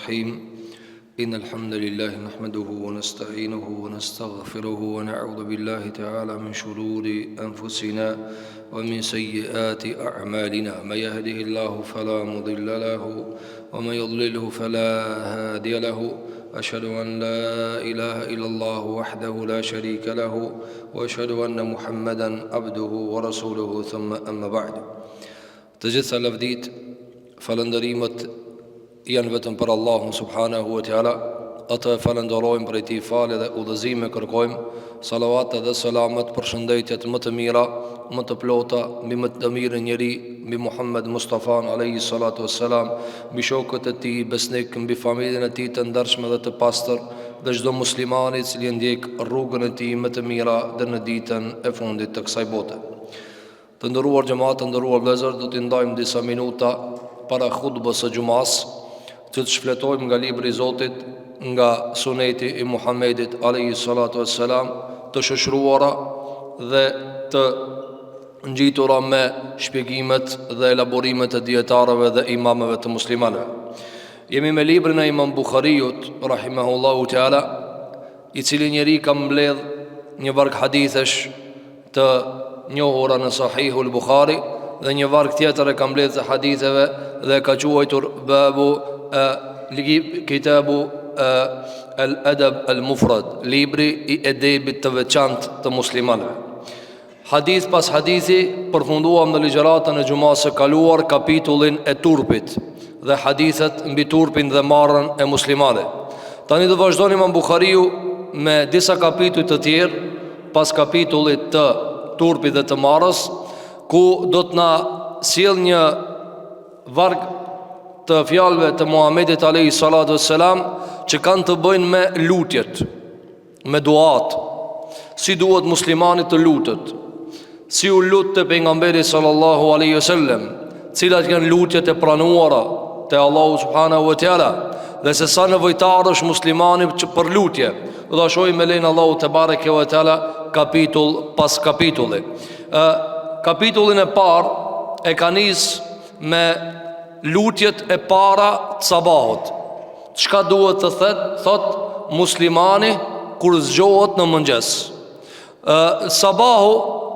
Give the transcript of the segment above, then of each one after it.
الرحيم إن الحمد لله نحمده ونستعينه ونستغفره ونعوذ بالله تعالى من شرور أنفسنا ومن سيئات أعمالنا من يهده الله فلا مضل له ومن يضلله فلا هادي له أشهد أن لا إله إلا الله وحده لا شريك له وأشهد أن محمدا عبده ورسوله ثم أما بعد Të gjitha lavditë, falënderimet janë vetëm për Allahun subhanahu wa taala. Atë e falënderojmë prej tij falje dhe udhëzime kërkojmë, salavatet dhe selamet përshëndetjet më të mira, më të plota mbi më të mirin njeri, mbi Muhammed Mustafan alayhi salatu wassalam, mbi shokët e tij besnik, mbi familjen e tij të ndershme dhe të pastër dhe çdo muslimani i cili e ndjek rrugën e tij më të mira deri në ditën e fundit të kësaj bote. Të nderuar xhemat, të nderuar vëllezër, do t'i ndajmë disa minuta para hutbës së xhumasë, që të shfletojmë nga libri i Zotit, nga suneti i Muhammedit alayhi salatu wassalam, të shoqëruara dhe të ngjitura me shpjegimet dhe elaborimet e dijetarëve dhe imamëve të muslimanëve. Jemi me librin e Imam Buhariut rahimahullahu teala, i cili njeri ka mbledh një varg hadithesh të njohura në Sahihul Buhari dhe një varg tjetër e ka mbledh të haditheve dhe e ka quajtur Babu e, Kitabu e, El Edeb El Mufrad, libri i edebit të veçantë të muslimanëve. Hadith pas hadithi përfunduam në ligjëratën e xhumasë së kaluar kapitullin e turpit dhe hadithet mbi turpin dhe marrën e muslimanit. Tani do të vazhdon Imam Buhariu me disa kapituj të tjerë pas kapitullit të turpit dhe të marrës, ku do të na sjell një varg të fjalëve të Muhamedit alayhi salatu wassalam që kanë të bëjnë me lutjet, me duat. Si duhet muslimani të lutet? Si u lutte pejgamberi sallallahu alaihi wasallam? Cilat janë lutjet e pranuara te Allahu subhanahu wa taala? Dhe se sa nevojtar është muslimani që për lutje. Do ta shohim me lejen e Allahut tebareke ve teala kapitull pas kapitulli. Ë kapitullin e parë e ka nis me lutjet e para të sabahut. Çka duhet të thet, thot muslimani kur zgjohet në mëngjes. Ë sabahu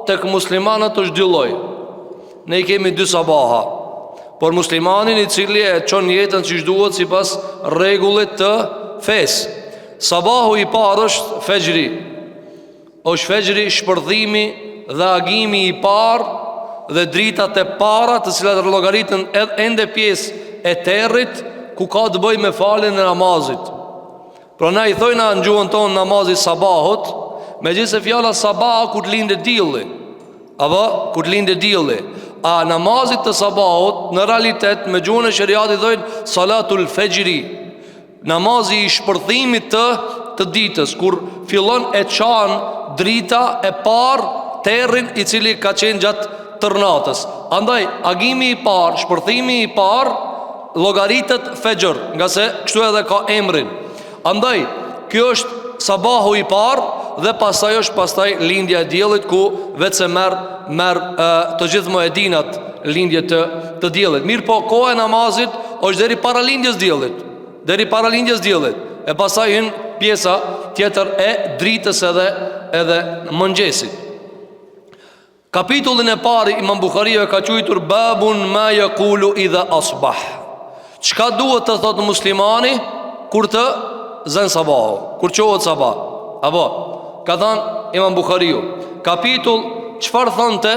tek muslimanët është dy lloj. Ne i kemi dy sabaha. Por muslimanin i cili e çon jetën siç duhet sipas rregullit të fesë. Sabahu i parë është fexhri. Është fexhri shpërthimi dhe agimi i parë dhe dritat e para të cilat llogariten edhe ende pjesë e territ ku ka të bëjë me faljen e namazit. Pra na i thojna në gjuhën tonë namazi sabahut, megjithëse fjala sabah kur të lindë dielli. Apo kur të lindë dielli. A namazit të sabahut në realitet me gjuhën e sheriatit thojnë salatul fexhri. Namazi i shpërthimit të të ditës kur fillon e çan drita e parë terrin i cili ka qenë gjatë tërë natës. Andaj agimi i parë, shpërthimi i parë llogaritet fexhër, ngase kështu edhe ka emrin. Andaj, kjo është sabahu i parë dhe pastaj është pastaj lindja e diellit ku veç se merr merr të gjithë më e dinë atë lindje të të diellit. Mirëpo koha e namazit është deri para lindjes diellit, deri para lindjes diellit. E pastaj hyn pjesa tjetër e dritës edhe edhe mëngjesit. Kapitullin e parë Imam Buhariu e ka quajtur Babun ma yaqulu idha asbah. Çka duhet të thotë muslimani kur të zën sabahu, kur çohet sabah? Apo ka thënë Imam Buhariu, kapitull çfarë thonte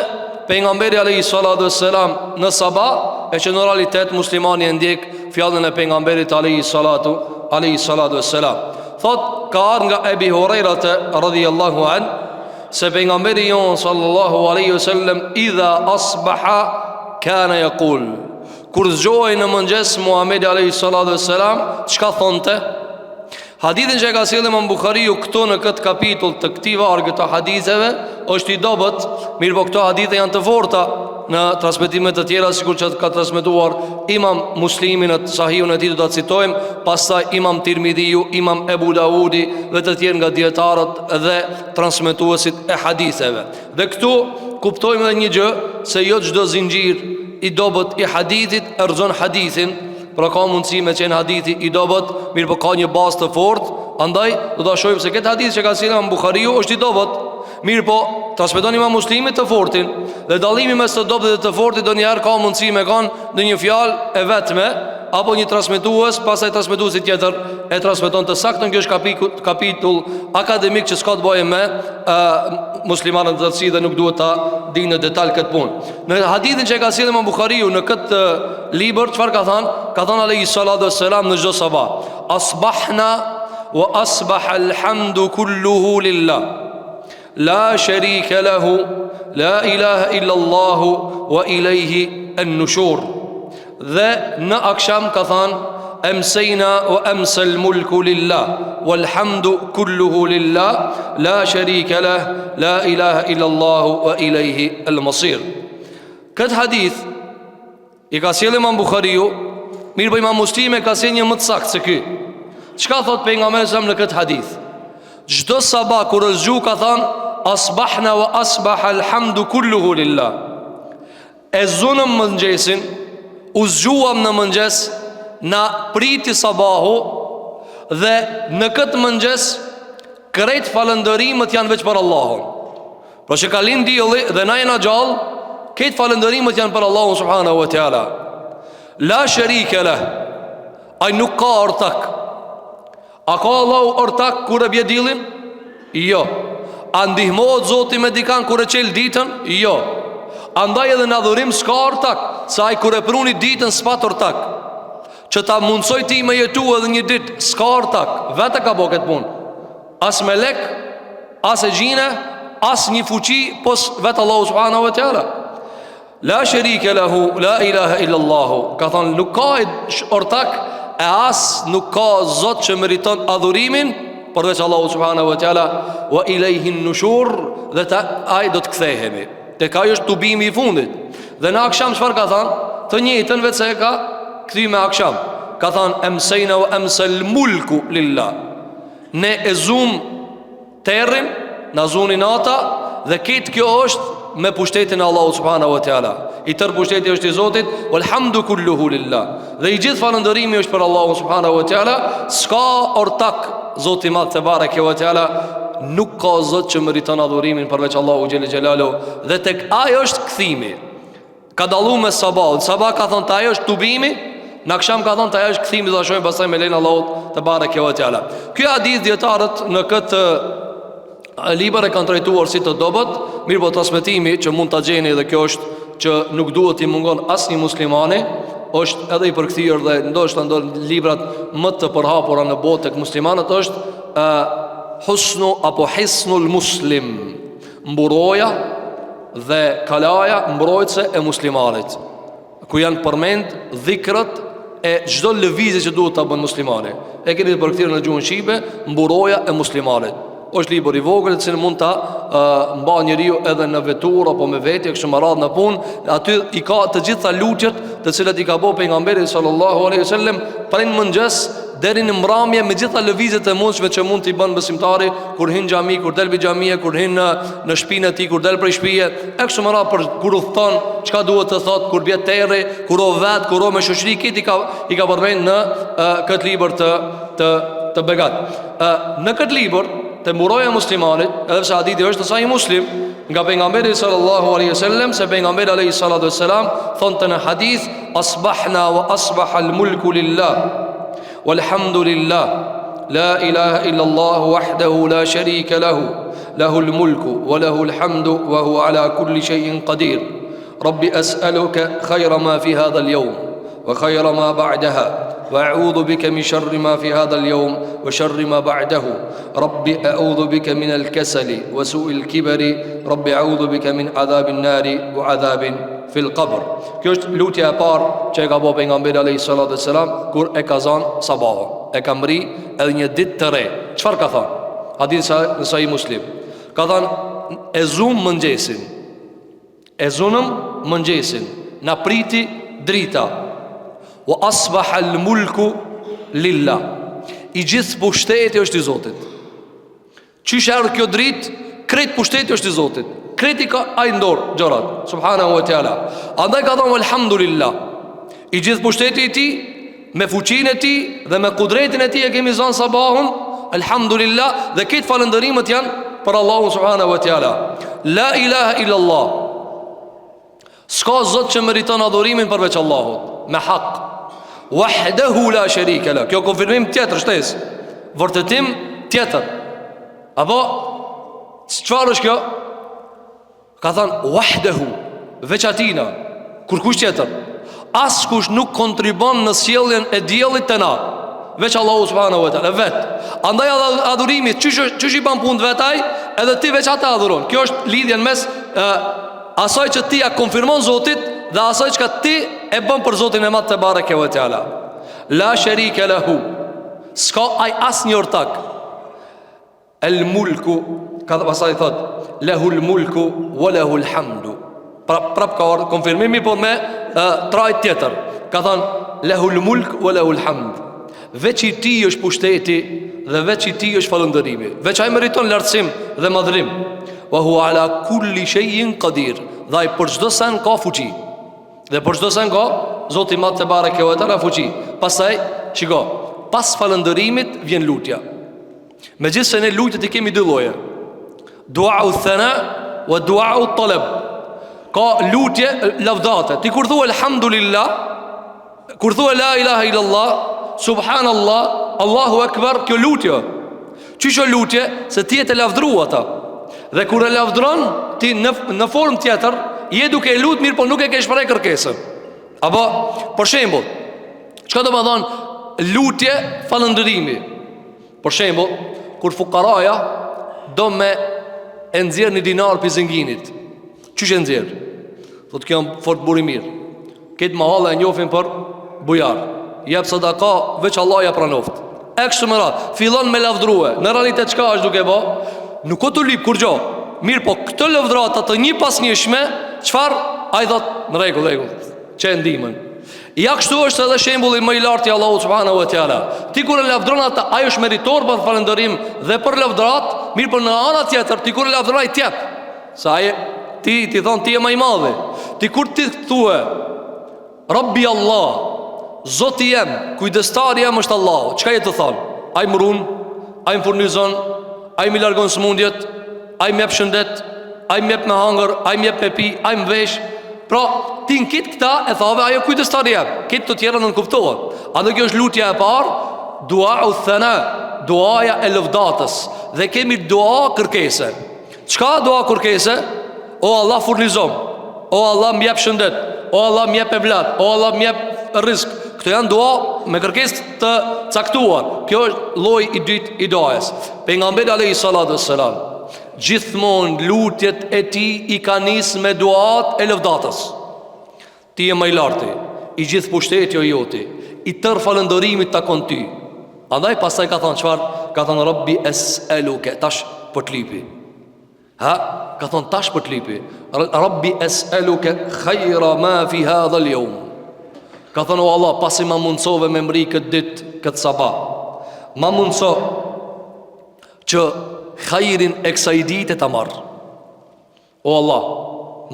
pejgamberi alayhi salatu vesselam në sabah, e që në realitet muslimani e ndjek fjalën e pejgamberit alayhi salatu alayhi salatu vesselam. Thot ka ardhur nga Ebi Hurajra radhiyallahu an Se pejgamberi jonë sallallahu alaihi wasallam idha asbaha kana yaqul kur zgjohej në mëngjes Muhamedi alaihi salatu wasalam çka thonte Hadithin që e ka sjellë Imam Buhariu këtu në këtë kapitull të këtij vargu të haditheve është i dobët, mirëpo këto hadithe janë të forta në transmetime të tjera sikur që ka transmetuar Imam Muslimi në Sahihun e tij do ta citojmë, pastaj Imam Tirmidhiu, Imam Ebu Daudi dhe të tjerë nga dijetarët dhe transmetuesit e haditheve. Dhe këtu kuptojmë edhe një gjë se jo çdo zinxhir i dobët i hadithit e rrëzon hadithin. Pra ka mundësi me qenë hadithi i dobët, mirëpo ka një bazë të fortë, andaj do ta shohim se këtë hadith që ka sjellë Imam Buhariu është i dobët. Mirëpo, transmeton Imam Muslimi të fortin dhe dallimi mes të dobëtit dhe të fortit ndonjëherë ka mundësi me kanë në një fjalë e vetme apo një transmetues, pastaj transmetuesi tjetër e transmeton të saktën, kjo është kapitull akademik që s'ka të bëjë me uh, muslimanët në tërësi dhe nuk duhet ta dinë në detal këtë punë. Në hadithin që e ka sjellë Imam Buhariu në këtë libër, çfarë ka thënë? Ka thënë alayhi salatu wassalam në çdo sabah. Asbahna wa asbaha alhamdu kulluhu lillah. La sharika lahu, la ilaha illa Allah wa ilayhi an-nushur. Dhe në aksham ka thënë Emsejna wa emsel mulku lillah Walhamdu kulluhu lillah La sharika lah La ilaha illa Allahu wa ilejhi el masir Këtë hadith I ka sjellë imam Buhariu Mirëpo imam Muslimi e ka sjellë një më të saktë se ky Çka thot pejgamberi alejhi selam në këtë hadith Çdo sabah kur është zgju ka thanë Asbahna wa asbah alhamdu kulluhu lillah E zunëm mëngjesin, u zgjuam në mëngjes, na priti sabahu dhe në këtë mëngjes krejt falënderimet janë veç për Allahun. Pra që ka lind dielli dhe na jena gjallë, krejt falënderimet janë për Allahun subhanahu wa taala. La sharike leh. Ai nuk ka ortak. A ka Allahu ortak kur e bje dillin? Jo. A ndihmohet Zoti me dikan kur e çel ditën? Jo. Andaj edhe në adhurim s'ka ortak, se ai kur e pruni ditën s'pat ortak. Që ta mundsoj ti me jetu edhe një ditë, s'ka ortak, vetë e ka bo këtë punë. As melek, as e xhine, as një fuqi, pos vetë Allahu subhanahu wa taala. La sherike lehu, la ilahe illa Allahu Ka thonë, nuk ka ortak E as nuk ka zot që meriton adhurimin Përveç Allahu subhanahu wa teala Wa ilejhin nushur Dhe te ai do të kthehemi Tek ai është tubimi i fundit Dhe në aksham çfarë ka thonë Të njëjtën veç se e ka kthy me aksham Ka thonë, emsejna wa emsel mulku lillah Ne e zumë terrin, na zuni nata dhe krejt kjo është me pushtetin e Allahut subhanahu wa taala. I tërë pushteti është i Zotit, walhamdu kulluhu lillah. Dhe i gjithë falënderimi është për Allahun subhanahu wa taala. S'ka ortak Zoti i Madh tebareke wa taala, nuk ka Zot që meriton adhurimin përveç Allahu xhele xhelaluhu dhe tek ai është kthimi. Ka dallu me sabah Sabah ka thonë te ai është tubimi Në aksham ka thonë te ai është kthimi Do ta shohim pastaj me lejen e Allahut tebareke ve teala Ky hadith dijetarët në këtë libër e kanë trajtuar si të dobët Mirëpo transmetimi që mund ta gjeni dhe kjo është që nuk duhet t'i mungon asnjë muslimani është edhe i përkthyer dhe ndoshta ndër librat më të përhapura në botë tek muslimanët është uh, Husnu apo Hisnul Muslim Mburoja dhe kalaja mbrojtëse e muslimanit ku janë përmend dhikrat e çdo lëvizje që duhet ta bën muslimani. E keni të përkthyer në gjuhën shqipe, mburoja e muslimanit. Është libër i vogël të cilin mund ta uh, mban njeriu edhe në veturë apo me vete kështu me radhë në punë. Aty i ka të gjitha lutjet të cilat i ka bërë pejgamberi sallallahu alaihi wasallam prej në mëngjes deri në mbrëmje me gjitha lëvizjet e mundshme që mund t'i bën besimtari kur hyn në xhami, kur del prej xhamie, kur hyn në në shtëpinë e tij, kur del prej shtëpie, e kështu me radhë për kur udhton, çka duhet të thotë kur bie terri, kur o vet, kur o me shoqëri, krejt i ka i ka përmend në uh, këtë libër të të të begat. Uh, në këtë libër te mburoja e muslimanit, edhe pse hadithi është në Sahih Muslim, nga pejgamberi sallallahu alaihi wasallam se pejgamberi alaihi salatu wasalam thonte në hadith asbahna wa asbaha al-mulku lillah walhamdulillah la ilaha illa Allah wahdahu la sharika lahu lahu al-mulku wa lahu al-hamdu wa huwa ala kulli shay'in qadir rabbi as'aluka khayra ma fi hadha al-yawm wa khayra ma ba'daha wa a'udhu bika min sharri ma fi hadha al-yawm wa sharri ma ba'dahu rabbi a'udhu bika min al-kasali wa su'i al-kibri rabbi a'udhu bika min adhabin nari wa adhabin fil qabr. Kjo është lutja e parë që e ka bo pejgamberi alayhi salatu wasalam kur e ka zan sabahun. E ka mri edhe një ditë të re. Çfarë ka thënë? Hadith në Sahih Muslim. Ka thënë e zum mëngjesin. E zunëm mëngjesin. Na priti drita. Wa asbaha al mulku lillah. I gjithë pushteti është i Zotit. Qysh erdh kjo dritë, krejt pushteti është i Zotit. Krejt i ka ai n'dorë gjërat. Subhanahu wa taala. Andaj ka thënë alhamdulillah. I gjithë pushteti i tij. me fuqinë e tij dhe me kudretin e tij e kemi zanë sabahun, elhamdulillah, dhe krejt falënderimet janë për Allahun subhanahu wa taala. La ilaha illa Allah. S'ka zot që meriton adhurimin përveç Allahut, me hak. Wahdahu la sharika la. Kjo konfirmim tjetër shtesë. Vërtetim tjetër. Apo çfarë është kjo? Ka thënë wahdahu, veç atina, kurkush tjetër. Askush nuk kontribon në sjelljen e diellit te na, veç Allahu subhanahu wa taala vet. Andaj adhurimi qysh qysh i ban punët vet ai, edhe ti veç atë adhuron. Kjo është lidhja mes e, asaj që ti ja konfirmon Zotit dhe asaj çka ti e bën për Zotin e Madh tebareke ve teala. La sharika lahu. S'ka ai asnjë ortak. El mulku, ka dhe pastaj thot, lehul mulku, wa lehul hamdu. Prap, prap ka ardhë konfirmimi, por me e, trajtë tjetër. Ka thonë, lehul mulk, wa lehul hamd. Veç i tij është pushteti dhe veç i tij është falënderimi. Veç ai meriton lartësim dhe madhrim. Wa hua ala kulli shejin kadir. Dhe ai për çdo sen ka fuqi. Dhe për çdo sen ka Zoti i madh tebareke ve teala fuqi. Pastaj, shiko, pas falënderimit vjen lutja. Megjithëse ne lutjet i kemi dy lloje. Dua u thena wa dua u talab. Ka lutje lavdate. Ti kur thua elhamdulillah, kur thua la ilaha illallah, subhanallah, Allahu akbar, kjo lutje. Qysh o lutje se ti je tu e lavdru ata. Dhe kur e lavdron ti në në formë tjetër, je duke e lut mirë, po nuk e ke shpreh kërkesën. Apo, për shembull, çka do me thonë lutje falënderimi? Për shembull, kur fukaraja do me e nxjerr një dinar pi zenginit. Qysh e nxjerr? Thotë ky fort burrë i mirë. Këtë mahallë e njofin për bujar. Jep sadaka, veç Allah ja pranoft. E kështu me radhë, fillon me lavdrue. Në realitet çka është duke bo? Nuk o tu lyp kurgjo. Mirëpo, këto lavdrata të njëpasnjëshme, çfarë? Ai thot, në rregull, rregull. Qe ndihmën. Ja kështu është edhe shembulli më i lartë i Allahut subhanahu wa taala. Ti kur e lavdron atë, ai është meritor për falënderim dhe për lavdrat, mirëpo në ana tjetër ti kur e lavdron ai t'jep. Se ai ti ti thon ti je më i madhi. Ti kur ti thue Rabbi Allah, Zoti jem, kujdestari jem është Allahu. Çka je tu thon? Ai më run, ai më furnizon, ai më largon sëmundjet, ai më jep shëndet, ai më jep me hangër, ai më jep me pi, ai më vesh. Pra, ti në kitë këta e thave, ai o kujdestari jem. Këtë të tjera nënkuptohen. Andaj kjo është lutja e parë, dua u thena, duaja e lëvdatës. Dhe kemi dua kërkese. Çka dua kërkese? O Allah furnizom, o Allah më jep shëndet, o Allah më jep evlat, o Allah më jep rrizk. Këto janë dua me kërkesë të caktuar. Kjo është lloji i dytë i duas. Pejgamberi alayhi salatu wassalam gjithmonë lutjet e tij i ka nis me duat e lëvdatës. Ti je më i larti, i gjithë pushteti o joti, i tërë falënderimi t'takon ty. Andaj pastaj ka thonë çfarë? Ka thonë Rabbi es'eluke, tash po të lypi. Ha, ka thonë tash po të lypi. Rabbi es'eluke khajra ma fi hadha l'jeum. Ka thonë o Allah, pasi ma mundësove me mri këtë dit, këtë sabah. Ma mundëso që hajrin e kësaj dite ta marr. O Allah,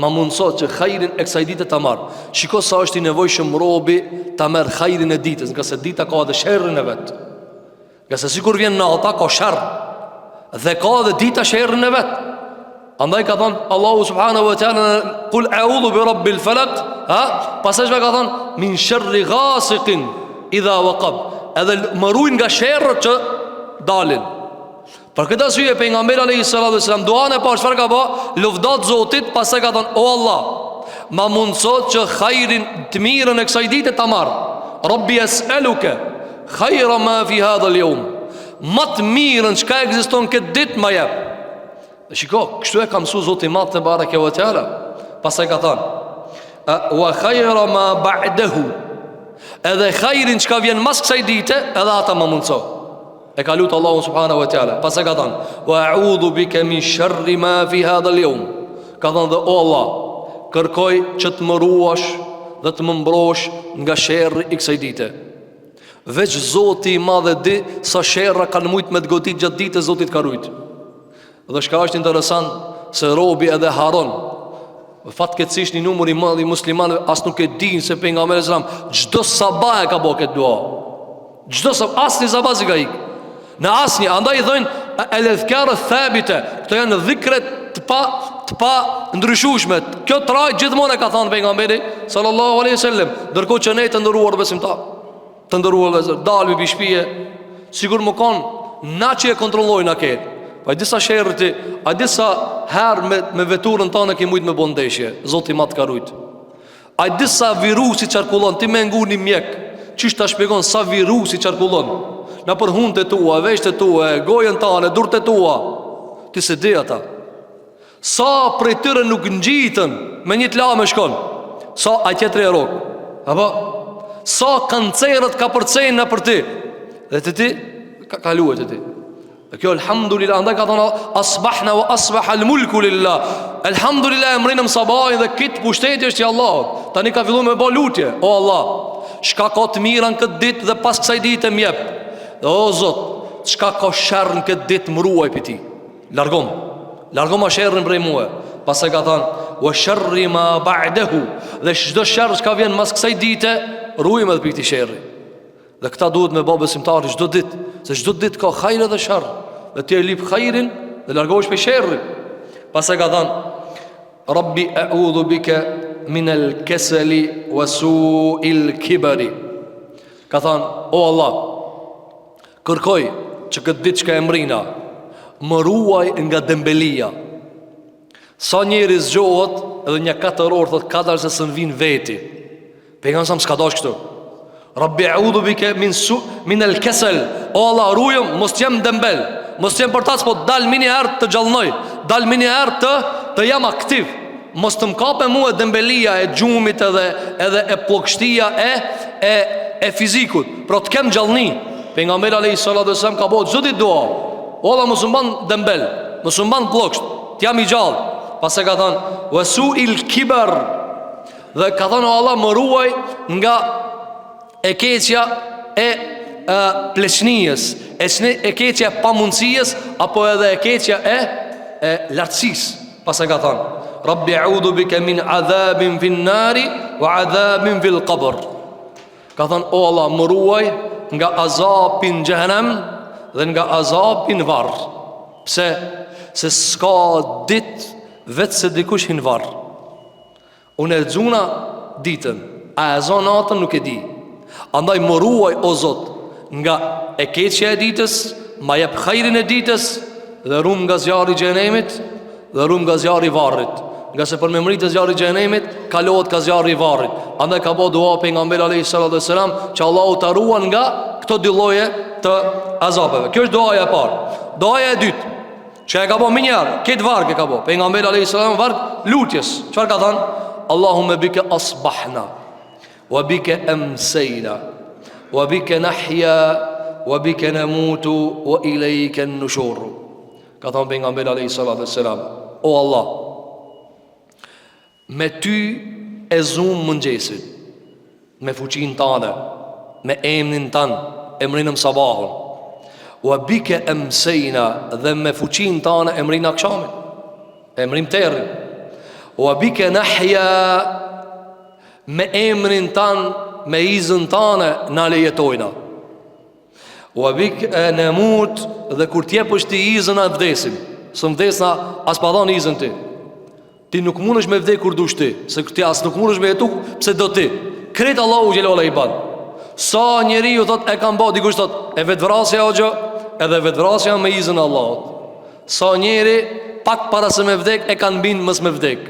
ma mundëso që hajrin e kësaj dite ta marr. Shiko sa është i nevojshëm robi ta merr hajrin e ditës, ngase dita ka edhe sherrin e vet. Ngase sikur vjen nata, ka sherr. Dhe ka edhe dita sherrin e vet. Andaj ka thonë Allahu subhanahu wa ta'ala Kul eudhu bi rabbil felak ha? Pastaj çka ka thonë Min sherri gasikin Idha vekab Edhe më ruj nga sherret që dalin Për këtë arsye pejgamberi alayhi salatu wasalam duan e parë çfarë ka bë? Lëvdat Zotit, pastaj ka thënë o Allah, ma mundso që hajrin të mirën e kësaj dite ta marr. Rabbi es'eluke khayra ma fi hadha al-yawm. Ma të mirën çka ekziston këtë ditë ma jep. Dhe shiko, kështu e ka mësu Zoti i Madh tebareke ve teala. Pastaj ka thënë: "Wa khayra ma ba'dahu." Edhe hajrin çka vjen mas kësaj dite, edhe ata ma mundso. E ka lutë Allahun subhanahu wa taala. Pastaj ka thënë: "Wa a'udhu bika min sharri ma fi hadha al-yawm." Ka thënë dhe o Allah, kërkoj që të më ruash dhe të më mbrosh nga sherri i kësaj dite. Veç Zoti i Madh e di sa sherra kanë mujt me të godit gjatë ditës, Zoti të ka rujt. Dhe çka është interesant se robi edhe harron. Fatkeqësisht një numër i madh i muslimanëve as nuk e dinë se pejgamberi alejhi selam çdo sabah e ka bo këtë dua. Çdo sabah, asnjë sabah s'i ka ik. Në asnjë, andaj i thonë el edhkar thabite, këto janë dhikre të pa të pa ndryshueshme. Kjo trajtë gjithmonë e ka thënë pejgamberi sallallahu alaihi wasallam, ndërkohë që ne të nderuar besimtar, të nderuar vëllezër, dalmi pi shpije, sikur me kon na që e kontrollojna këtë. Po a di sa sherr ti, a di sa herë me, me veturën tane ke mujt me bo ndeshje, Zoti i madh t'ka rujt. A di sa virusi qarkullon, ti me ngu një mjek, qysh ta shpjegon sa virusi qarkullon, nëpër hundët e tua, veshët e tua, gojën tane, durt e tua, ti s'e di ata. Sa prej tyre nuk ngjiten me një të lame shkon. Sa ai tjetri e rrok. Apo sa kanceret kapërcejnë nëpër ti. Dhe ti ti ka kaluar te ti. Dhe kjo elhamdulillah andaj ka thonë asbahna wa asbaha al mulku lillah. Elhamdulillah e mrinëm sabahin dhe krejt pushteti është i Allahut. Tani ka filluar me bë lutje. O Allah, çka ka të mira në këtë ditë dhe pas kësaj dite më jep. Dhe o Zot, çka ka sherr në këtë ditë më ruaj prej tij. Largom Largoma sherrin prej mue Pastaj ka thanë Wa sherri ma ba'dehu Dhe çdo sherr çka vjen mas kësaj dite Rujmë edhe prej këtij sherri Dhe këta duhet me ba besimtari çdo dit Se çdo dit ka hajr edhe sherr Dhe ti e lip hajrin Dhe largohesh prej sherrit Pastaj ka thanë Rabbi eudhu bike min el keseli Wa su il kibari Ka thanë O Allah Kërkoj që këtë ditë çka e mrina Më ruaj nga dembelia Sa njeri zgjohet Edhe një 4 orë Thot kadal se s'më vin veti Pejgamberi a.s. s'ka dash kështu Rabbi eudhu bike min, su, min el kesel O Allah rujëm mos t'jem dembel Mos t'jem përtac po dal menjëherë të gjallnoj Dal menjëherë të, të jam aktiv Mos të më kape mua dembelia e gjumit edhe edhe e plogështia e e e fizikut. Pra të kem gjallni. Pejgamberi alayhi salatu wasallam ka bo çdo ditë dua. O Allah mos më ban dembel, mos më ban plogësht, të jam i gjallë. Pastaj ka thënë: "Wa su'il kibar." Dhe ka thënë o Allah më ruaj nga e keqja e, e pleqnijës, e, e keqja e pamundësijës, apo edhe e keqja e, e lartësisë. Pastaj ka thënë, Rabbi eudhu bike min adhabin fin nari, wa adhabin fil kabër. Ka thënë, o Allah, më ruaj nga azapi në xhehenem dhe nga azapi në varr. Pse? Se s'ka dit veç se dikush hin n'varr. Unë e zuna ditën, a e zo natën nuk e di. Andaj më ruaj o Zot nga e keqja e ditës, ma jep hajrin e ditës dhe rum nga zjarri i xhehenemit dhe rum nga zjarri i varrit. Ngase për me mrri te zjarri i xhehenemit, kalohet ka zjarri i varrit. Andaj ka bo dua pejgamberi alayhi salatu wasalam që Allahu ta ruan nga këto dy lloje të azabeve. Kjo është duaja e parë. Duaja e dytë Që e ka bo menjëherë, këtë varg e ka bo Pejgamberi a.s. varg lutjes Çfarë ka thanë? Allahumme bike asbahna Wa bike emsejna Wa bike nahja Wa bike nemutu Wa ilejke nushur Ka thanë pejgamberi a.s. O Allah Me ty e zumë mëngjesin Me fuqinë tane Me emnin tan E mrinëm sabahun Wa bike emsejna Dhe me fuqinë tane e mrinë akshamin E mrimë terrin Wa bike nahja Me emrin tan Me izën tane Na le jetojna Wa bike nemut Dhe kur t'jepësh ti izën na vdesim S'un vdesna as pa dhanë izën ti Ti nuk mundesh me vdek kur dush ti, se ti as nuk mundesh me jetu pse do ti. Krejt Allahu xhele ue ala i ban. Sa njeriu thot e kam ba dikush thot e vetvrasja o gjë, edhe vetvrasja me izën e Allahut. Sa njeri pak para se me vdek e kanë bind mos me vdek.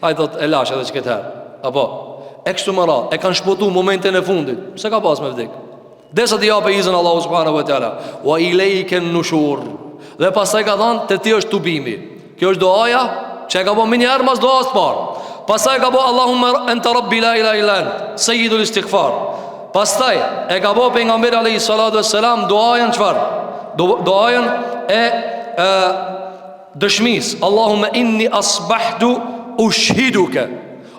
Ai thot e lash edhe qëkëtë herë. Apo e kështu me radhë, e kanë shpëtu momentin e fundit. Pse ka pas me vdek? Derisa t'i jape izën Allahu subhanahu wa taala. Wa ilayka an-nushur. Dhe pastaj ka thënë te ti është tubimi. Kjo është duaja që e ka bo menjëherë mas duas të parë. Pastaj ka bo Allahumma anta rabbi la ilaha illa ant, sayyidul istighfar. Pastaj e ka bo pejgamberi alayhi salatu wassalam duajën çfarë? Duajën e, e dëshmisë. Allahumma inni asbahtu ushhiduka.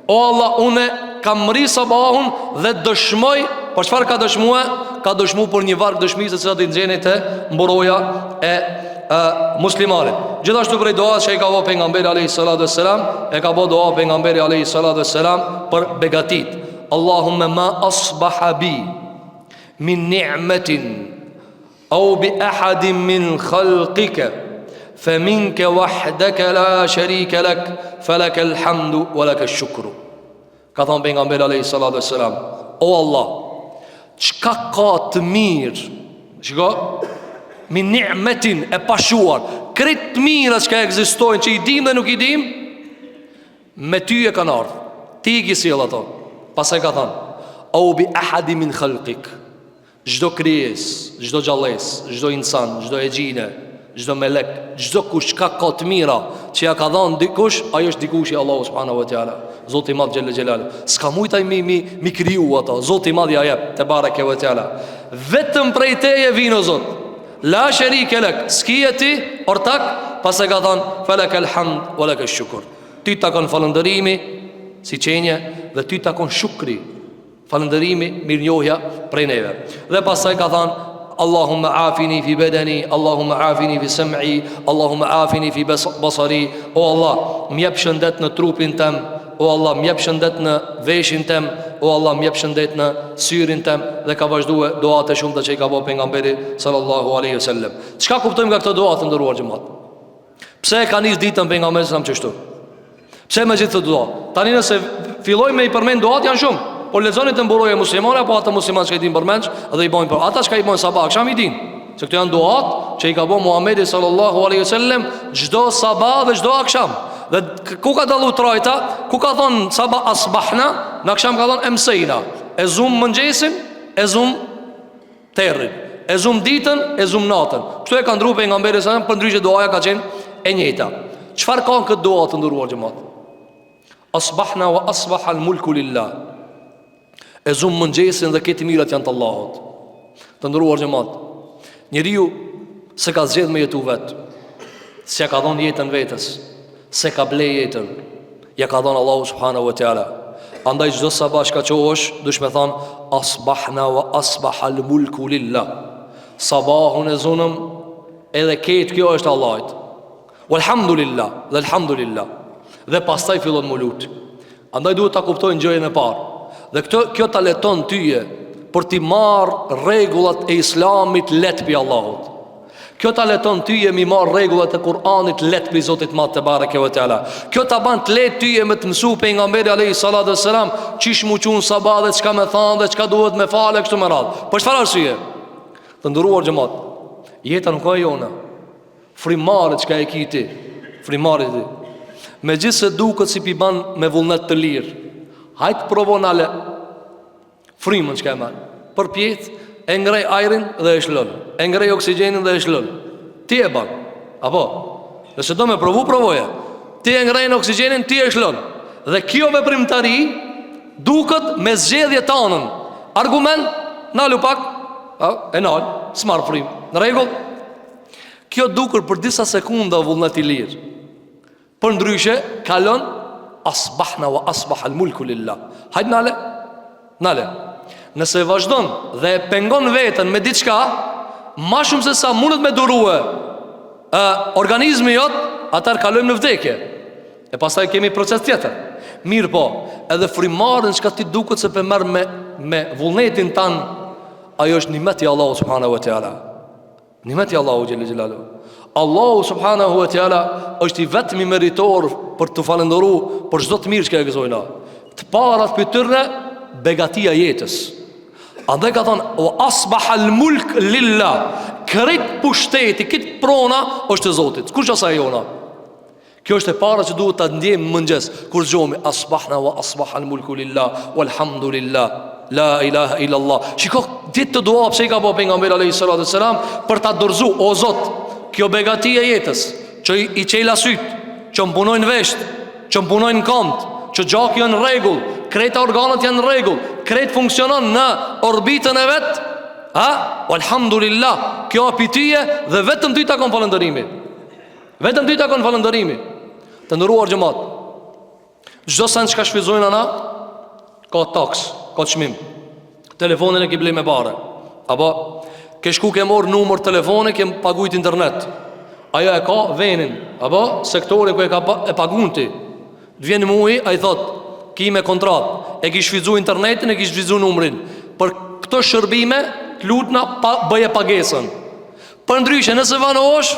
O Allah, une kam mri sabahun dhe dëshmoj, për çfarë ka dëshmue? Ka dëshmu për një varg dëshmisë e cilat i gjeni te mburoja e, e muslimanit. Gjithashtu prej duas që i ka bo pejgamberi alayhi salatu wassalam, e ka bo dua pejgamberi alayhi salatu wassalam për begatit. Allahumma ma asbaha bi min ni'matin aw bi ahadin min khalqika fa minka wahdaka la sharika lak falaka alhamdu wa laka ash-shukru. Ka thonë pejgamberi alayhi salatu wassalam, o Allah, çka ka të mirë? Shiko, min ni'metin e pashuar, krejt të mirat çka ekzistojnë që i dim dhe nuk i dim, me ty e kanë ardhë. Ti i ki sjell ato. Pastaj ka thonë, au bi ahadi min khalqik. Çdo krijesë, çdo gjallesë, çdo insan, çdo exhine, çdo melek, çdo kush çka ka të mira që ja ka dhënë dikush, ai është dikush i Allahu subhanahu wa taala. Zoti i Madh xhelle xhelalu. S'ka mujt ai mi mi mi kriju ato. Zoti i Madh ja jep tebareke ve teala. Vetëm prej teje vin o Zot. La sherike lek, s'kie ti ortak, pastaj ka thënë felekel hamd wa leke shukur. Ty takon falënderimi si qenie dhe ty takon shukri Falënderimi, mirënjohja prej neve. Dhe pastaj ka thënë Allahumma afini fi bedeni, Allahumma afini fi sem'i, Allahumma afini fi basari. O Allah, më jep shëndet në trupin tem, o Allah, më jep shëndet në veshin tem, o Allah, më jep shëndet në syrin tem dhe ka vazhdue duat e shumta që i ka bo pejgamberi sallallahu alaihi wasallam. Çka kuptojmë nga këto dua të nderuar xhemat? Pse e ka nis ditën pejgamberi sallam qështu? Pse me gjithë këto dua? Tani nëse fillojmë me i përmend duat janë shumë. Por lexoni te Mburoja muslimane apo ata muslimanë që i dinë përmendsh dhe i bojnë për ata çka i bojnë sabah aksham i dinë. Se këto janë duat që i ka bo Muhamedi sallallahu alaihi wasallam çdo sabah dhe çdo aksham. Dhe ku ka dallu trajta? Ku ka thonë sabah asbahna, në aksham ka thonë emsejna. E zum mëngjesin, e zum terrin. E zum ditën, e zum natën. Kështu e ka ndru pejgamberi sallallahu alajhi wasallam, përndryshe duaja ka qenë e njëjta. Çfarë ka në këtë dua të nderuar xhemat? Asbahna wa asbaha al-mulku lillah. E zum mëngjesin dhe krejt të mirat janë të Allahut. Të nderuar xhemat. Njeriu s'e ka zgjedh me jetu vet. S'ja ka dhënë jetën vetes. S'e ka ble jetën Ja ka dhënë Allahu subhanahu wa taala. Andaj çdo sabah çka çohesh, duhesh me thanë asbahna wa asbahal mulku lillah. Sabahun e zunëm edhe krejt kjo është Allahit. Walhamdulillah, dhe alhamdulillah. Dhe pastaj fillon m'u lut. Andaj duhet ta kuptojmë gjëjen e parë. Dhe këto, kjo ta leton tyje për t'i marrë rregullat e islamit lehtë pi Allahut. Kjo ta leton tyje m'i marrë rregullat e Kur'anit lehtë pi Zotit madh tebareke ve teala. Kjo ta ban të lehtë tyje me të mësu pejgamberi alayhi salatu vesselam qysh m'u çu n'sabah dhe çka me thanë dhe çka duhet me falë kështu me radhë. Për çfarë arsye? Të nderuar xhemat, jeta nuk a e jona. Frymëmarrja çka e ki ti, frymëmarrja ti. Megjithëse duket si pi ban me vullnet të lirë. Hajt provo nale Frymën çka e merr Përpjetë E ngrej ajrin dhe e shlon E ngrej oksigjenin dhe e shlon Ti e ban Apo Nëse do me provu, provoje Ti e ngrejn oksigjenin, ti e shlon Dhe kjo veprimtari Duket me zgjedhje tanën Argument Nalu pak a, E nal S'marr frymë Në rregull Kjo duket për disa sekunda vullnet i lirë Përndryshe, kalon Asbahna wa asbah al mulku lillah Hajt nale Nale Nëse vazhdon dhe e pengon veten me diçka Ma shumë se sa mundet me durue e, Organizmi jot Atëherë kalojmë në vdekje E pastaj kemi proces tjetër Mirëpo, edhe frymëmarrjen çka ti duket se pe merr me, me vullnetin tan Ajo është nimet i Allahu subhanahu wa teala Nimet i Allahu xhele xhelaluhu. Allahu subhanahu wa taala është i vetmi meritor për t'u falënderu për çdo të mirë që e gëzojna. Të parat prej tyre begatia e jetës. Andaj ka thonë, wa asbah al mulk lillah. Krejt pushteti, krejt prona është e Zotit. Kush asht e jona? Kjo është e para që duhet ta ndjejmë në mëngjes kur zgjohemi asbahna wa asbah al mulku lillah walhamdulillah la ilaha illa allah. Shiko gjithë këto dua pse i ka bo pejgamberi alayhi salatu selam për ta dorëzu o Zot. Kjo begati e jetës që i, i çela syt, që më punojnë vesht, që më punojnë këmbët, që gjaku janë në rregull, krejt organet janë në rregull, krejt funksionon në orbitën e vet. Ha? Walhamdulillah. Kjo pi tyje dhe vetëm ty takon falënderimi. Vetëm ty takon falënderimi. Të nderuar xhemat. Çdo send çka shfrytëzojna na ka taks, ka çmim. Telefonin e ke ble me pare. Apo ke shku ke marr numër telefoni, ke pagujt internet. Ajo e ka venin, apo sektorin ku e ka pa, e pagun ti. Të vjen muji, ai thot, ki me kontratë, e ki shfrytzu internetin, e ki shfrytzu numrin. Për këto shërbime, të lutna pa, bëje pagesën. Përndryshe, nëse vonohesh,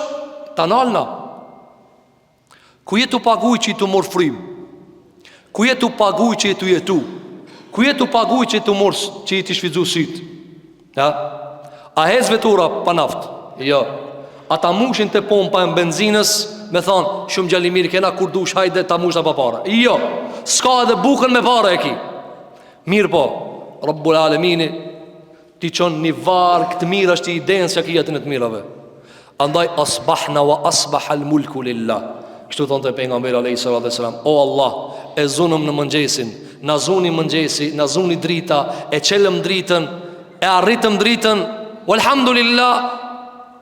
ta nalna. Ku je tu paguj që je tu morr frymë? Ku je tu paguj që je tu jetu? Ku je tu paguj që je tu morr që je tu shfrytzu sytë? Ja? A hec vetura pa naftë? Jo. A ta mushin te pompa e benzinës me thonë, shumë djalë i mirë kena kur dush hajde ta mushna pa pare. Jo. S'ka edhe bukën me pare e ki. Mirëpo, Rabbul Alemini T'i çon një varg të mirash ti idenë s'ja ki atyne të mirave. Andaj asbahna wa asbah al mulku lillah. Kështu thonte pejgamberi alayhi salatu wasalam, o Allah, e zunëm në mëngjesin, na zuni mëngjesi, na zuni drita, e çelëm dritën, e arritëm dritën, walhamdulillah,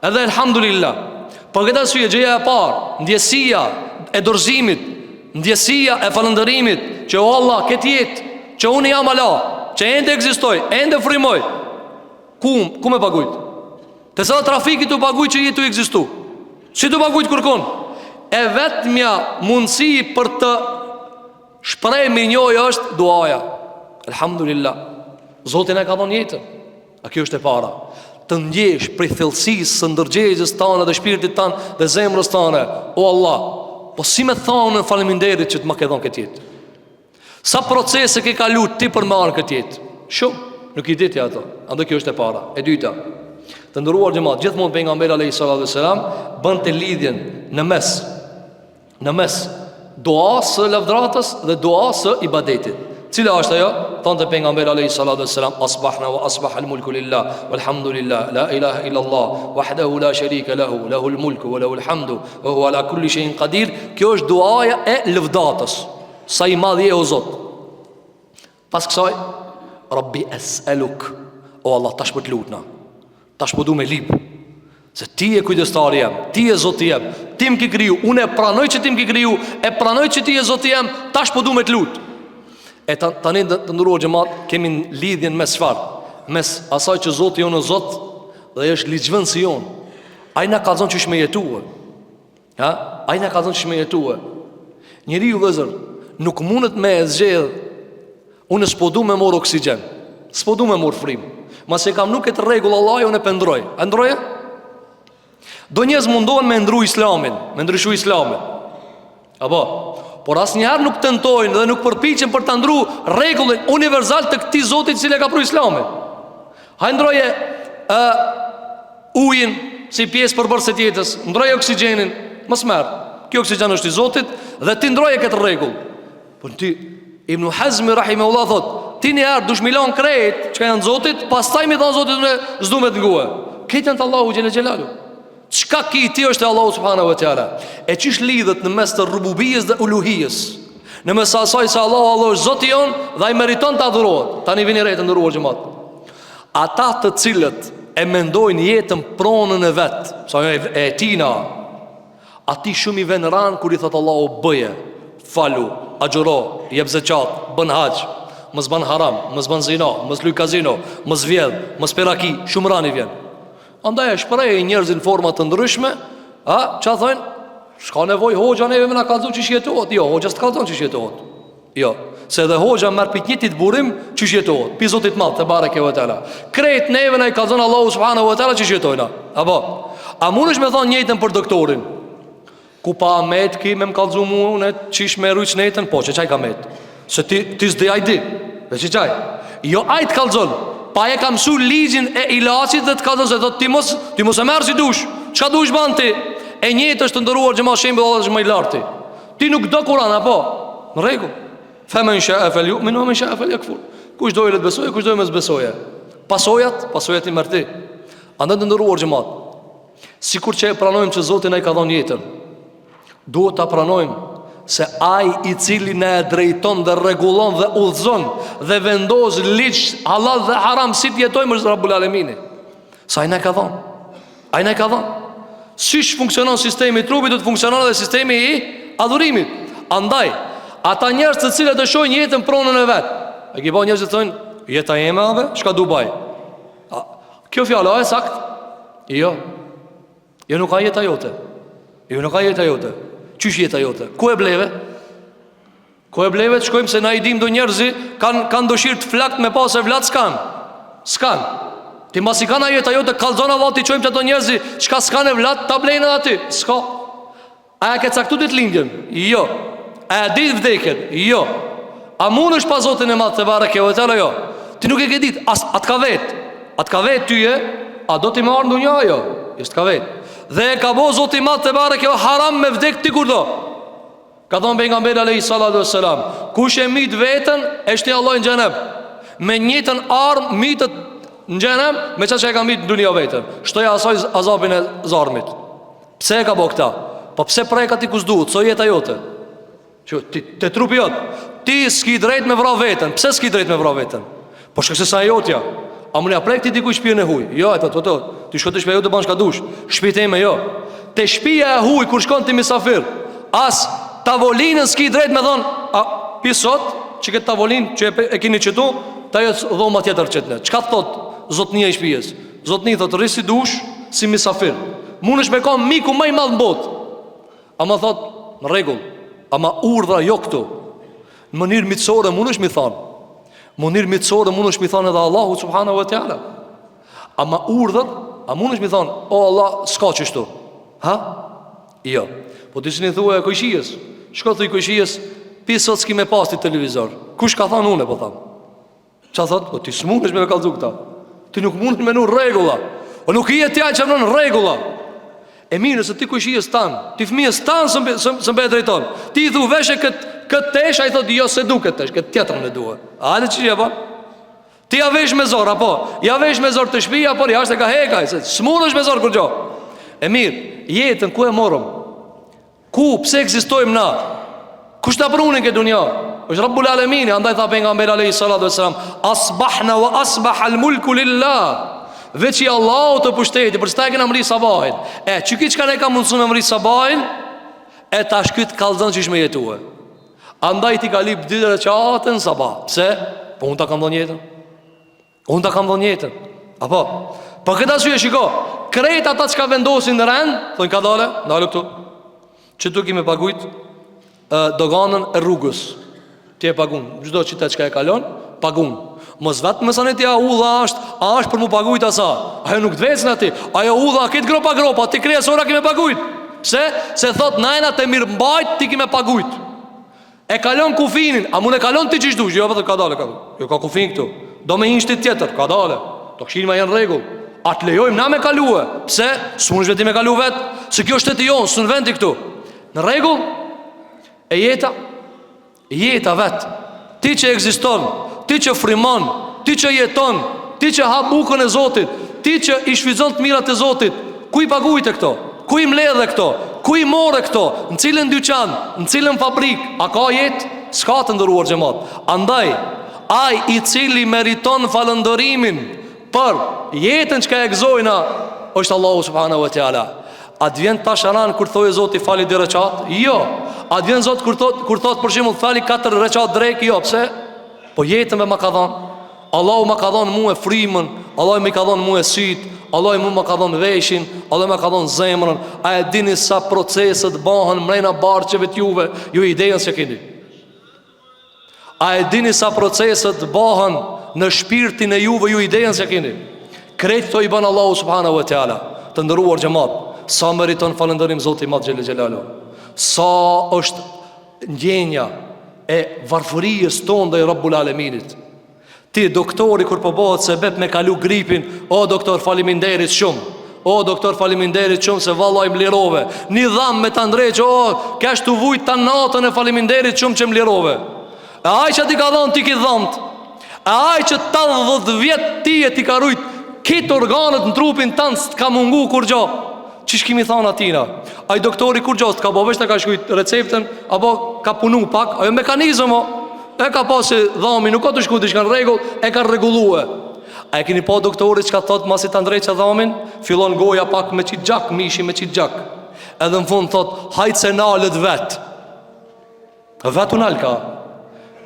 edhe elhamdulillah. Për këtë arsye gjëja e parë, ndjesia e dorëzimit, ndjesia e falënderimit që o Allah këtë jetë që unë jam ala, që ende ekzistoj, ende frymoj. Ku ku me pagujt? Te sa trafiki tu pagujt që je tu ekzistu. S'i tu pagujt kërkun? E vetmja mundësi për të shpreh mirënjohje është duaja. Elhamdulillah. Zoti na ka dhënë jetën. A kjo është e para? Të ndjesh prej thellësisë së ndërgjegjes tane dhe shpirtit tanë dhe zemrës tane. O Allah, po si me thonë faleminderit që të ma ke dhënë këtë jetë? Sa procese ke kalu ti për me ardh këtë jetë? Shumë, nuk i di ti ato. Andaj kjo është e para. E dyta, të nderuar xhemat, gjithmonë pejgamberi alayhi salatu wasalam bënte lidhjen në mes në mes duas së lavdratës dhe duas së ibadetit. Cila është ajo? Thonte pejgamberi alayhi salatu wasalam, asbahna wa asbah al-mulku lillah, walhamdulillah, la ilaha illa Allah, wahdahu la sharika lahu, lahu al-mulku wa lahu al-hamdu, wa huwa ala kulli shay'in qadir. Kjo është duaja e lëvdatës. Sa i madh je o Zot. Pas kësaj, Rabbi es'eluk, o Allah, tash po të lutna, tash po du me lyp, se ti je kujdestari jem, ti je Zoti jem, ti më ki kriju, unë e pranoj që ti më ki kriju, e pranoj që ti je Zoti jem, tash po du me të lut. E ta, tani të, të nderuar xhemat, kemi lidhjen mes çfarë, mes asaj që Zoti jonë Zot, dhe është ligjvënësi jonë. Ai na kallzon qysh me jetue. Ha? Ai na kallzon qysh me jetue. Njeriu vëllezër, nuk mundet me e zgjedh Unë s'po du me morr oksigjen S'po du me morr frymë Masi e ka vnu këtë rregull Allahi, unë e po e ndroj A ndroje? Do njerëz mundohen me ndru islamin Me ndryshu islamin Apo Por asnjëherë nuk tentojnë dhe nuk përpiqen për ta ndru rregullin universal të këtij Zotit i cili e ka pru islamin Haj ndroje ë ujin si pjesë përbërëse të jetës, ndroje oksigjenin, mos merr. Kjo oksigjen është i Zotit dhe ti ndroje këtë rregull. Por ti Ibn Hazmi rahimehullah thot, ti një herë dush mi lon krejt çka janë Zotit, pastaj mi thon Zotit unë s'du me të ngue. Krejt janë të Allahu xhele xhelalu. Çka ki ti është e Allahu subhanahu wa taala. E qysh lidhet në mes të rububijes dhe uluhijes. Në mes asaj se Allahu Allah është Zoti jon dhe ai meriton të adhurohet. Tani vini re të nderuar xhemat. Ata të cilët e mendojnë jetën pronën e vet, sa e, e tina, atij shumë i ven ran kur i thot Allahu bëje, falu, agjëro, jep zeqat, bën haxh, mos bën haram, mos bën zina, mos luj kazino, mos vjedh, mos pi raki, shumë ran i vjen. Andaj e shprehin njerëzit në forma të ndryshme, a ça thonë? S'ka nevojë hoxha neve me na kallzu qysh jetohet. Jo, hoxha s'të kallzon qysh jetohet. Jo, se edhe hoxha merr pi t'njëjtit burim qysh jetohet, pi Zotit madh tebareke ve teala. Krejt neve na i kallzon Allahu subhanahu wa taala qysh jetojna. Apo, a mundesh me thonë njëjtën për doktorin? Ku pa met ki me më kallzu mua unë qysh me rujt shnetën? Po, qe qaj ka met. Se ti ti s'di ai di. Dhe qe qaj. Jo ai të kallzon. Pa e ka mësu ligjin e ilaçit dhe të kallzon se thot ti mos ti mos e merr si dush. Çka dush ban ti? E njëjtë është të nderuar xhemat shembull Allah është më i larti. Ti nuk do Kur'an apo? Në rregull. Fe men sha'a fel yu'min wa men sha'a fel yakfur. Kush do le të besojë, kush do mos besojë. Pasojat, pasojat i merr ti. Andaj të nderuar xhemat. Sikur që e pranojmë që Zoti na i ka dhënë jetën, duhet ta pranojmë se ai i cili na e drejton dhe rregullon dhe udhëzon dhe vendos ligj halal dhe haram si të jetojmë është Rabbul Alemini. Se ai na e ka dhënë. Ai na e ka dhënë. Siç funksionon sistemi i trupit, do të funksionon edhe sistemi i adhurimit. Andaj, ata njerëz të cilët e shohin jetën pronën e vet, e ki pa njerëz që thonë, jeta jeme ave, çka du baj? A, kjo fjalë a e sakt? Jo. Jo nuk a jeta jote. Jo nuk a jeta jote. Qysh jeta jote? Ku e bleve? Ku e bleve të shkojmë se na i dim do njerëz kanë kanë dëshirë të flakt me pas evlat s'kan. S'kan. Ti masi kanë jeta jote kallzona valla t'i çojmë ato njerëz çka s'kan evlat ta blejnë edhe aty. S'ka. A e ke caktu ditëlindjen? Jo. A e di vdekjen? Jo. A mundesh pa Zotin e Madh tebareke ve teala? Jo. Ti nuk e ke ditë, as a t'ka vet. A t'ka vet tyje? A do ti me ardh n'dunja jo? Jo s'të ka vet. Dhe e ka bo Zoti i Madh tebareke haram me vdek ti kur do. Ka thonë pejgamberi alejhi salatu ve selam Kush e myt veten e shti Allahu në xhenem Me njëjtën armë mytet në xhenem Me qa që e ka myt në dunja veten Shtoja asaj azabin e zjarmit Pse e ka bo këta? Po pse preka ti ku s'duhet, s'o jeta jote Që ti, te trupi jot Ti s'ki drejt me vra veten Pse s'ki drejt me vra veten? Po shkak se s'a e jotja A mun ja prek ti dikuj shpijën e huj Jo, e të të të Ti shko te shpija jote ban çka dush Shpi teme jo Te shpija e huj kur shkon ti misafir As tavolinën s'ki drejt me thonë A pi sot që këtë tavolinë që e, e kini qëtu Te ajo dhoma tjetër qetne Çka thot zotnia i shpijes Zotni thot rri si dush si misafir Mundesh me kon miku ma i madh në botë Ama thot në rregull Ama urdhra jo këtu Në mënyrë miqësore mundesh mi thanë Në mënyrë miqësore mundesh mi thanë edhe Allahu subhanahu wa taala. Ama urdhër, a mundesh mi thanë, o Allah, s'ka qështu. Ha? Jo. Po ti s'ni thua e kojshijes. Shko thuj kojshijes, pi sot s'ki me pas ti televizor. Kush ka thanë unë po tham. Ça thot? Po ti s'mundesh me kallzu këta. Ti nuk mundesh me vnu rregulla. O nuk je ti ai që vnon rregulla. E mirë nëse ti kojshijes tan, ti fëmijës tan s'e e drejton. Ti i thu veshe kët kët tesh, ai thot jo s'e du kët tesh, kët tjetrën e dua. A le ç'i apo? Ti ja vesh me zor apo? Ja vesh me zor te shtëpia, por jashtë e ka hekaj, se s'mundesh me zor kurgjo. E mirë, jetën ku e morëm? Ku, pse ekzistojmë na? Kush na pruni n'këtë dunja? Është Rabbul Alemin, andaj tha pejgamberi alayhi salatu wasalam, asbahna wa asbah al mulku lillah. Veç i Allahut pushteti, për qëta e kena mri sabahin. E, qiky çka na e ka mundësu me mri sabahin, e tash ky t'kallzon qysh me jetue. Andaj ti ka lyp dy reqate në sabah. Pse? Po unë ta kam dhonë jetën. Unë ta kam dhonë jetën Apo Për këtë arsye shiko Krejt ata çka vendosin në rend Thonë kadale Ndalu këtu Qëtu ki me pagujt e, Doganën e rrugës Ti e pagun Çdo qytet çka e kalon Pagun Mos vet mësani ti a udha është A është për mu pagujt a sa Ajo nuk të vecën aty Ajo udha këtë gropa gropa Ti kryesora ki me pagujt Pse? Se thot na jena të mirëmbajt Ti ki me pagujt E kalon kufinin, a mund e kalon ti qysh dush? Jo, po kadale, ka. Jo ka kufin këtu. Do me hi n'shtet tjetër, kadale. Do kshyrim a janë rregull. A të lejojmë na me kalue? Pse? S'mundesh vetë me kalu vet, se kjo është shteti jonë, s'un vend ti këtu. Në rregull? E jeta? Jeta vet. Ti që ekziston, ti që frymon, ti që jeton, ti që ha bukën e Zotit, ti që i shfrytëzon të mirat e Zotit, ku i pagujte këto? Ku i mledhe këto? Ku i more këto? Në cilën dyqan? Në cilën fabrikë? A ka jetë? S'ka të nderuar xhemat. Andaj, ai i cili meriton falënderimin për jetën çka e gëzojna, është Allahu subhanahu wa taala. A të vjen tash ran kur thoje Zoti fali dy reqat? Jo. A të vjen Zot kur thot kur thot për shembull fali katër reqat drek? Jo, pse? Po jetën me ma ka dhon. Allahu ma ka dhënë mua frymën, Allahu më ka dhënë mua syt, Allahu mu ma ka dhënë veshin, Allahu ma ka dhënë zemrën. A e dini sa proceset bëhen mrena barqeve të juve, ju idenë s'e keni. A e dini sa proceset bëhen në shpirtin e juve, ju idenë s'e keni. Krejt këto i bën Allahu subhanahu wa taala. Të nderuar xhemat, sa meriton falënderim Zoti i Madh xhele xhelaluhu. Sa është ndjenja e varfërisë tonë ndaj Rabbul Aleminit. Ti doktori kur po bëhet sebep me kalu gripin, o doktor faleminderit shumë. O doktor faleminderit shumë se vallai më lirove. Një dham me ta ndreq, o kesh tu vujt tan natën e faleminderit shumë që më lirove. E ai që t'i ka dhënë ti ki dhamt. E ai që 80 vjet ti e t'i ka rujt krejt organet në trupin tand s'të ka mungu kurgjo. Qysh kimi thanë atina? Ai doktori kurgjo s'të ka bo, veç ta ka shkrujt receptën, apo ka punu pak, ajo mekanizëm o, e ka pa se dhami nuk ka tu shku diçka në rregull, e ka rregullue. A e keni pa doktori çka thot masi ta ndreqë dhamin? Fillon goja pak me qit gjak, mishi me qit gjak. Edhe në fund thot, hajt se nalet vet. Vet u nal ka.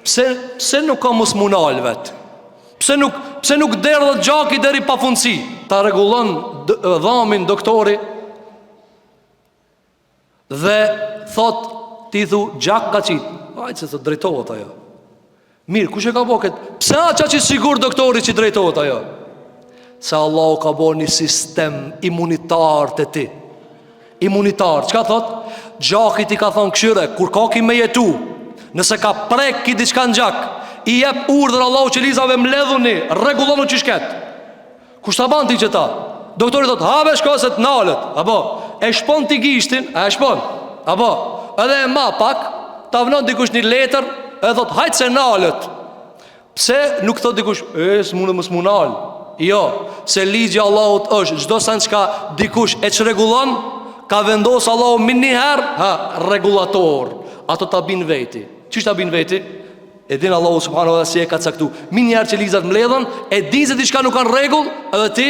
Pse, pse nuk ka mos mu nal vet? Pse nuk, pse nuk derdhet gjaki deri pafundësi? Ta rregullon dhamin doktori. Dhe thot ti thu gjak ka qit. Hajt se thot drejtohet ajo. Mirë, kush e ka bo këtë? Pse a qaq i sigurt doktori që drejtohet ajo? Se Allahu ka bo një sistem imunitar te ti. Imunitar, çka thot? Gjakit i ka thonë kshyre, kur ka ki me jetu, nëse ka prek ki diçka në gjak, i jep urdhër Allahu qelizave mledhuni, rregullonu qysh ket. Kush ta ban ti qeta? Doktori thot, ha be shko se të nalet. Apo, e shpon ti gishtin, a e shpon? Apo, edhe e ma pak, ta vnon dikush një letër, e thot, hajt se nalet. Pse nuk thot dikush, e, s'munet mos m'u nal. Jo, se ligji Allahut është, çdo sen çka dikush e çrregullon, ka vendos Allahu menjëherë, ha, rregullator. Ato ta bin veti. Qysh ta bin veti? E din Allahu subhanahu wa taala si e ka caktu. Menjëherë qelizat mbledhen, e din se diçka nuk ka n'rregull, edhe ti,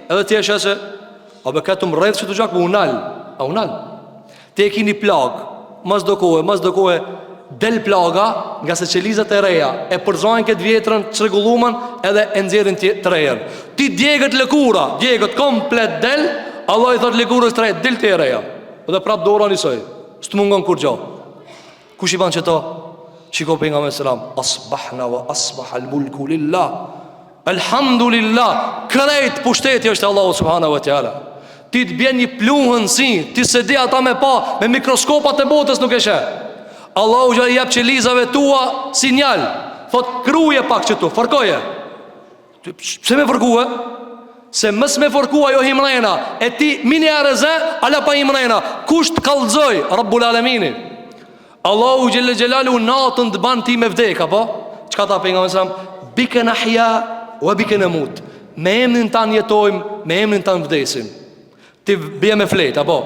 edhe ti e sheh se a be këtu m'rredh qetu gjak, po u nal, a u nal. Ti e ki një plagë, mas do kohe, mas do kohe del plaga, ngase qelizat e reja e përzajnë këtë vjetrën, çrregullumen edhe e nxjerrin të rejën. Ti djeget lëkura, djeget komplet del, Allahu i thot lëkurës të re, dil ti e reja. Dhe prap dora njësoj, s'të mungon kurgjo. Kush i ban qeto? Shiko pejgamberi selam Asbahna wa asbah al mulku lillah Elhamdulillah Krejt pushteti është e Allahu subhanahu wa ta'ala Ti të bjen një pluhun n'sy Ti s'e di ata me pa Me mikroskopat e botës nuk e sheh Allahu xhel i jep qelizave tua Sinjal Thot kruje pak qetu Fërkoje Pse me fërkue? Se mos me fërku ajo hin mrena E ti menjëherë e ze Ala pa hi mrena Kush të kallzoi Rabbul Alemini Allahu xhelle xhelaluhu natën të ban ti me vdek Apo? Çka tha pejgamberi selam Bike nahja Ue bike nemut Me emnin tan jetojmë Me emnin tan vdesim Ti bje me flet Apo?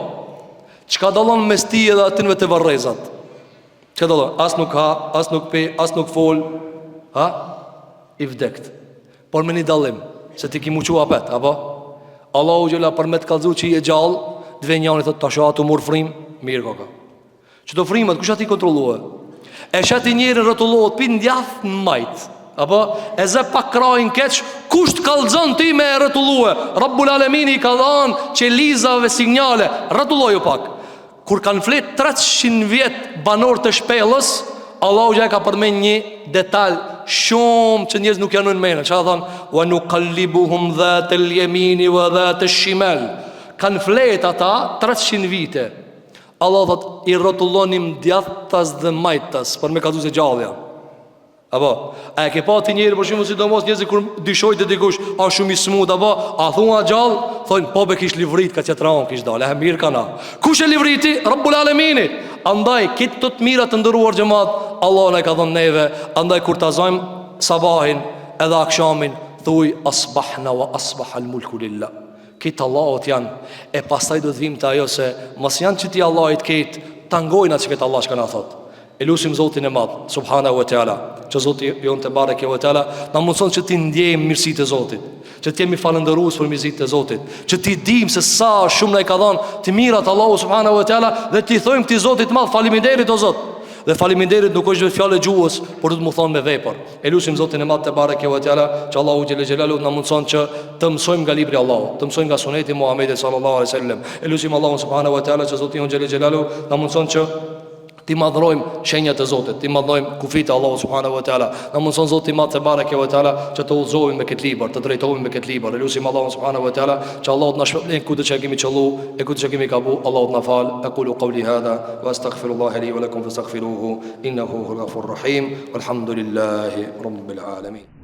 Çka dallon mes teje edhe atynve te varrezat Çka dallon As nuk ha As nuk pi As nuk fol Ha? I vdekt Por me një dallim Se ti ki m'u çu apet Apo? Allahu xhela për me të kallzu që je gjallë Të vjen njani thot Tash a tu marr frim Mirë koka Qeto frimet Kush a t'i kontrollue E sheh ti njerin rrotullohet Pi n'djath në majt Apo? E ze pak krahin keq Kush të kallzon ti me e rrotullue Rabbul Alemini i ka dhanë Qelizave sinjale Rrotulloju pak Kur kanë flet 300 vjet banorët e shpellës, Allahu xhela ka përmend një detal shumë që njerëz nuk ja vnojnë menën. Çka thon? Wa nuqallibuhum dhat al-yamin wa dhat al-shimal. Kanë flet ata 300 vite. Allahu thot i rrotullonim djathtas dhe majtas për me kallzu se gjallë janë. Apo, a e ke pa ti njeri për shembull sidomos njerëzit kur dyshojnë te dikush, a shumë i smut apo, a thua gjallë? Thonë po be kish livrit ka tjetra anë kish dalë, e mirë kanë. Kush e livriti? Rabbul Alemini. Andaj këto të mira të nderuar xhemat, Allahu na i ka dhënë neve, andaj kur ta zajmë sabahin edhe akshamin, thuj asbahna wa asbah al mulku lillah. Krejt Allahut janë E pastaj do të vim te ajo se Mos janë që ti Allahit krejt Ta ngojna që këtë Allah çka na thot E lusim Zotin e Madh, subhanahu wa taala, që Zoti jonë tebareke ve teala na mundson që t'i ndjejmë mirësitë e Zotit, që të jemi falënderues për mirësitë e Zotit, që t'i dimë se sa shumë na i ka dhënë të mirat Allahu subhanahu wa taala dhe t'i thojmë këtij Zotit të Madh faleminderit o Zot. Dhe faleminderit nuk është vetë fjalë e gjuhës, por duhet m'u thonë me vepër. E lusim Zotin e Madh tebareke ve teala që Allahu xhele xhelaluhu na mundson që të mësojmë nga libri i Allahut, të mësojmë nga suneti i Muhamedit sallallahu alaihi wasallam. E lusim Allahun subhanahu wa taala që Zoti jonë xhele xhelaluhu na mundson që T'i madhrojmë shenjat e Zotit, t'i madhrojmë kufijtë e Allahut subhanahu wa taala. Na mundson Zoti i Madh tebareke ve teala që të udhëzohemi me këtë libër, të drejtohemi me këtë libër. E lusim Allahun subhanahu wa taala që Allahu të na shpërblen kudo që kemi qëllu e kudo që kemi gabu, Allahu të na fal. Aqulu qawli hadha wa astaghfirullaha li wa lakum fastaghfiruhu innahu huwal ghafurur rahim. Walhamdulillahi rabbil alamin.